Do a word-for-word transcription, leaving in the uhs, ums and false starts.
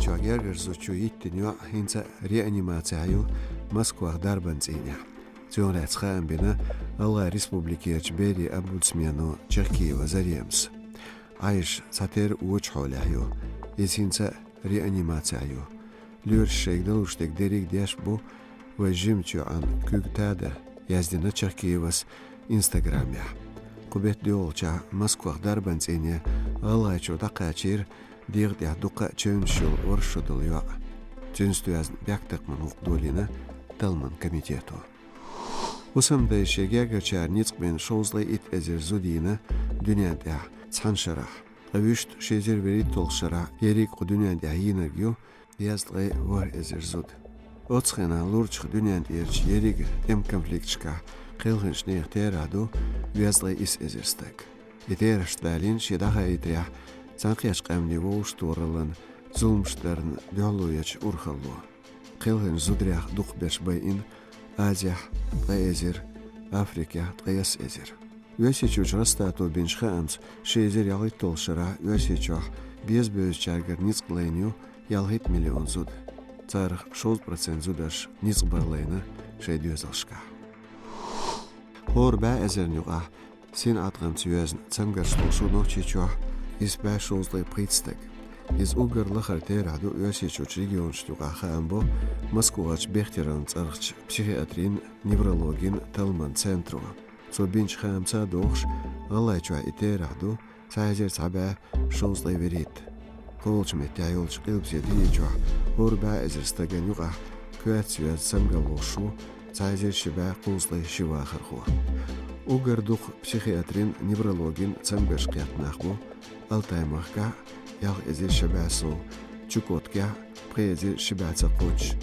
Чохь гергара зудчух йиттина йоӀ хӀинца а реанимацехь ю Москвахь дарбан цӀийнехь. Цунах лаьцна хаам бина ГӀалгӀайн Республикерчу берийн омбудсмено Чахкиева Заремас. Ӏайша цхьатерра вочу хьолехь ю. Иза хӀинца а реанимацехь ю. Лоьраша шайга далуш дерг дерриг а деш бу вайн жимачу йоӀан куьг Тада, яздина Чахкиевас Инстаграмехь. Кху беттан доьалгӀачохь Москвахь дарбан цӀийне ГӀалгӀайчуьра дӀакхачийра дегӀа тӀехь дуккха а чевнаш йолу оршот долу йоӀ. Цуьнца доьзна бехктакхаман гӀуллакх долийна талламан комитето. ХӀусамдайша шайн гергарчарна ницкъ бина шовзткъе итт эзар зуда йийна дуьнен тӀехь цхьана шарахь. Ткъа вуьшта ши эзар вуьрхӀитталгӀачу шарахь ерриг а кху дуьнен тӀехь йийнарг ю дезткъе ворхӀ эзар зуда. Оццу хенахь лурчух дуьнен тӀерачу ерриг а тӀеман конфликташкахь кхелхинчу нехан терахь ду дезткъе исс эзар стаг. И терахьаш далийна шен дӀахаийтарехь Цхьаьнакхеттачу Къаьмнийн Вовшахтохараллан зуламаш дарна дуьхьало ечу урхалло. Кхелхинчу зударех дукхахберш байина Азехь ткъа эзар, Африкехь ткъайесна эзар. Оьрсийчоьнан Росстато бинчу хаамца, ши эзар ялхитталгӀачу шарахь Оьрсийчохь беза-бевзачаьргара ницкъ лайна ю ялхитта миллион зуда. Царах шовзткъа процент зударша ницкъ бара лайна шайн доьзалшкахь. ХӀора бӀе эзарна юкъахь син Ӏаткъамца йоьзна цамгарш долуш ву Нохчийчохь исс бӀе шовзткъе пхийтта стаг. Иза уггар лахара терахь ду Оьрсийчоьнан регионашна юкъахь, хаам бо Москвахарчу Бехтеран цӀарахчу психиатрин, неврологин талламан центро. Цо бинчу хаамца а догӀуш, ГӀалгӀайчохь и терахь ду цхьа эзар цхьа бӀе шовзткъе вуьрхӀитта. Кху волчу меттехь йолчу къилбаседа йиъчохь хӀора бӀе эзар стагана юкъахь коьртаца йоьзна цамгар лозуш ву цхьа эзар ши бӀе кхузткъе ши вахархо. Уггар дукха психиатрин, неврологин цамгарш кхетта нах бу Алтай-махкахь, ялх эзар ши бӀе сов, Чукоткехь, пхи эзар ши бӀе цхьа кхоччуш,